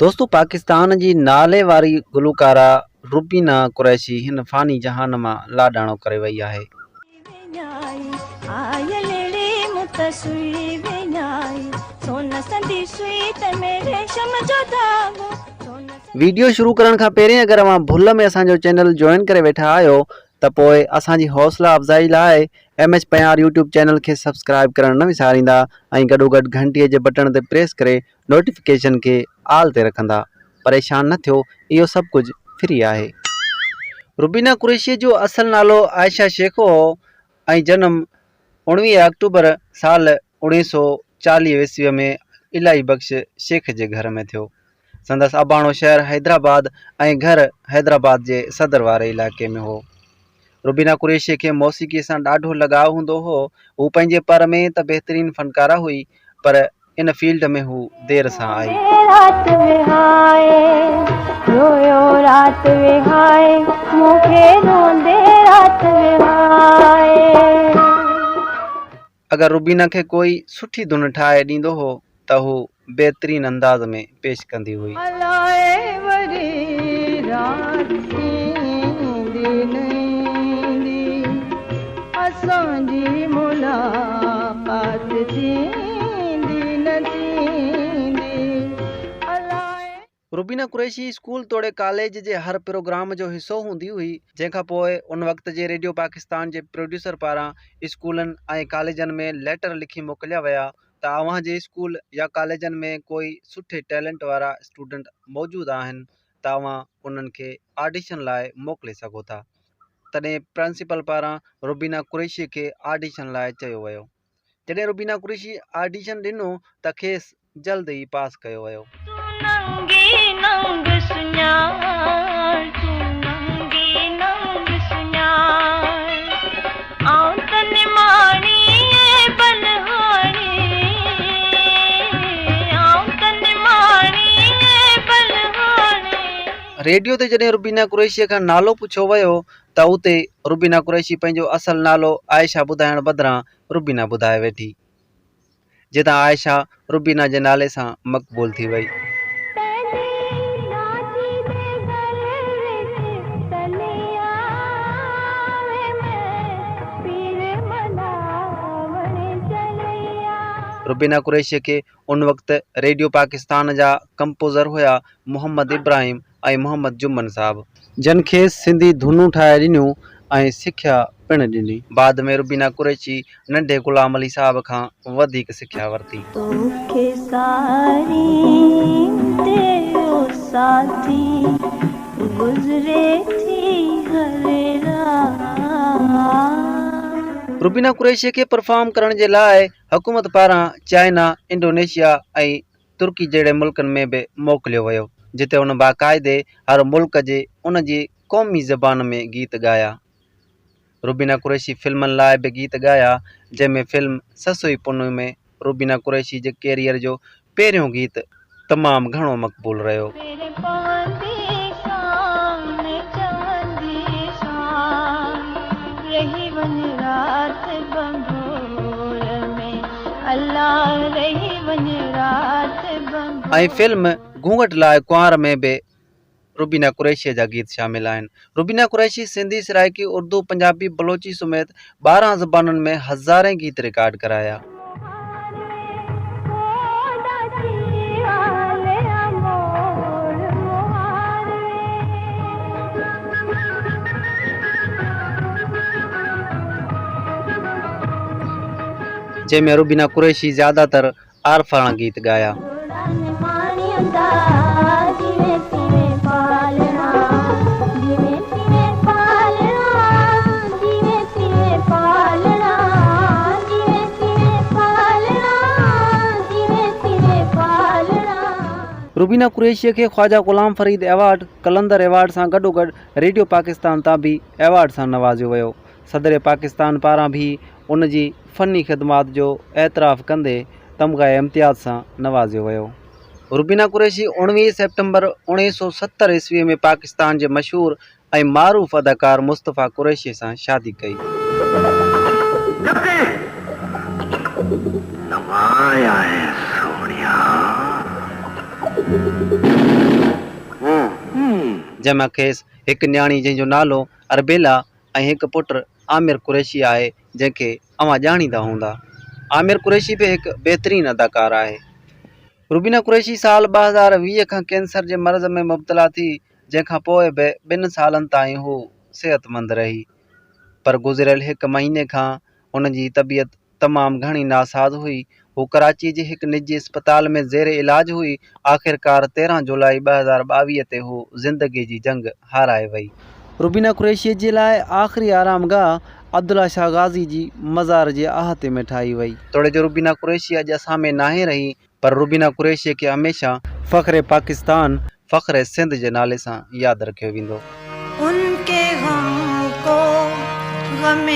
دوستو پاڪستان جي نالي واري گلوڪارا روبينا قريشي هن فاني جهان مان لاڏاڻو ڪري وئي آهي. ويڊيو شروع ڪرڻ کان پهرين اگر اوهان ڀل ۾ اسان جو چينل جوائن ڪري ويٺا آهيو ته پوء اسان جي حوصلا افزائي لاء M H Payar YouTube channel کي سبسڪرائب ڪرڻ نه وساريندا ۽ گڏوگڏ گهنٽي جي بٽڻ تي پريس ڪري نوٽيفڪيشن کي آل تي رکندا. پريشان نه ٿيو اهو سڀ ڪجهه فري آهي. روبينا قريشيء جو اصل نالو عائشه شيخ هو ۽ جنم 19 آڪٽوبر سال 1940 عيسويء ۾ الاهي بخش شيخ جي گهر ۾ ٿيو. سندس اباڻو شهر حيدرآباد ۽ گهر حيدرآباد جي صدر واري علائقي ۾ هو. روبينا قريشيء کي موسيقيء سان ڏاڍو لڳاء هوندو هو. هوء پنهنجي پر ۾ ته بهترين فنڪاره هئي، پر ان فيلڊ ۾ هوء دير سان آئي. اگر روبينا کي ڪوئي سٺي ڌن ٺاهي ڏيندو هو ته هو بهترين انداز ۾ پيش ڪندي هئي. الائي وري رات ايندي نه ايندي، اسان جي ملاقات ٿيندي نه ٿيندي، الائي. روبينا قريشي اسڪول توڙي ڪاليج جي هر پروگرام جو حصو هوندي هئي، جنهن کان پوء ان وقت جي ريڊيو پاڪستان جي پروڊيوسر پاران اسڪولن ۽ ڪاليجن ۾ ليٽر لکي موڪليا ويا ته اوهان جي اسڪول يا ڪاليجن ۾ ڪوئي سٺي ٽيلنٽ وارا اسٽوڊنٽ موجود آهن ته اوهان انهن کي آڊيشن لاء موڪلي سگهو ٿا. تڏهن پرنسپل پاران روبينا قريشي کي آڊيشن لاء چيو ويو. جڏهن روبينا قريشي آڊيشن ڏنو ته کيس جلد ئي پاس ڪيو ويو. ريڊيو تي جڏهن روبينا قريشي کان نالو پڇيو ويو ته اتي روبينا قريشي پنهنجو اصل نالو عائشه ٻڌائڻ بدران روبينا ٻڌائي ويٺي، جتان عائشه روبينا جي نالي سان مقبول ٿي وئي. روبينا قريشيء کي ان وقت ريڊيو پاڪستان جا ڪمپوزر هيا محمد ابراهيم ۽ محمد جمن صاحب. جن کيس سنڌي ڌنون ٺاهي ڏنيون ۽ سکيا پڻ ڏني. بعد ۾ روبينا قريشي ننڍي غلام علي صاحب کان وڌيڪ سکيا ورتي. توکي ساريندي او ساٿي گذري ٿي هر رات. روبينا قريشي کي پرفارم ڪرڻ جي لاء حڪومت پاران چائنا، انڊونيشيا ۽ ترڪي جهڙي ملڪن ۾ به موڪليو ويو، جتي هن باقاعدي هر ملڪ جي ان جي قومي زبان ۾ گيت ڳايا. روبينا قريشي فلمن لاء به گيت ڳايا، جنهن ۾ فلم سسئي پنهون ۾ روبينا قريشي جي ڪيريئر جو پهريون گيت تمام گهڻو مقبول رهيو. ۽ فلم گهونگهٽ لاء ڪنوار ۾ به روبينا قريشيء جا گيت شامل آهن. روبينا قريشي سنڌي، سرائيڪي، اردو، پنجابي، بلوچي سميت 12 زبانن ۾ هزارين گيت رڪارڊ ڪرايا. جنهن ۾ روبينا قريشي زياده تر عارفاڻا گيت ڳايا. روبينا قريشيء کي خواجه غلام فريد ايوارڊ، قلندر ايوارڊ سان گڏوگڏ ريڊيو پاڪستان تان به ايوارڊ سان نوازيو ويو. صدر پاڪستان پاران به ان جي فني خدمات جو اعتراف ڪندي تمغه امتياز سان نوازيو ويو. روبينا قريشي 19 سيپٽمبر 1970 عيسوي ۾ پاڪستان جي مشهور ۽ معروف اداڪار مصطفيٰ قريشي سان شادي ڪئي. جنهن مان کيس هڪ نياڻي جنهن جو نالو اربيلا ۽ هڪ پٽ عامر قريشي آهي جنهن کي اوهان ڄاڻيندا هوندا. عامر قريشي به هڪ بهترين اداڪار آهي. روبينا قريشي سال 2020 کان ڪينسر جي مرض ۾ مبتلا ٿي جنهن کان پوء به ٻن سالن تائين هو صحتمند رهي پر گذريل هڪ مهيني کان هن جي طبيعت تمام گهڻي ناساز هئي. هو ڪراچي جي هڪ نجي اسپتال ۾ زير علاج هئي. آخرڪار 13 جولاء 2022 تي هو زندگي جي جنگ هارائي وئي. روبينا قريشيء جي لاء آخري آرامگاهه عبدالله شاهه غازي جي مزار جي احاطي ۾ ٺاهي وئي. توڙي جو روبينا قريشي اڄ اسان ۾ ناهي رهي پر روبينا قريشيء کي هميشه فخر پاڪستان، فخر سنڌ جي نالي سان ياد رکيو ويندو. ان ڪي غم ڪو غم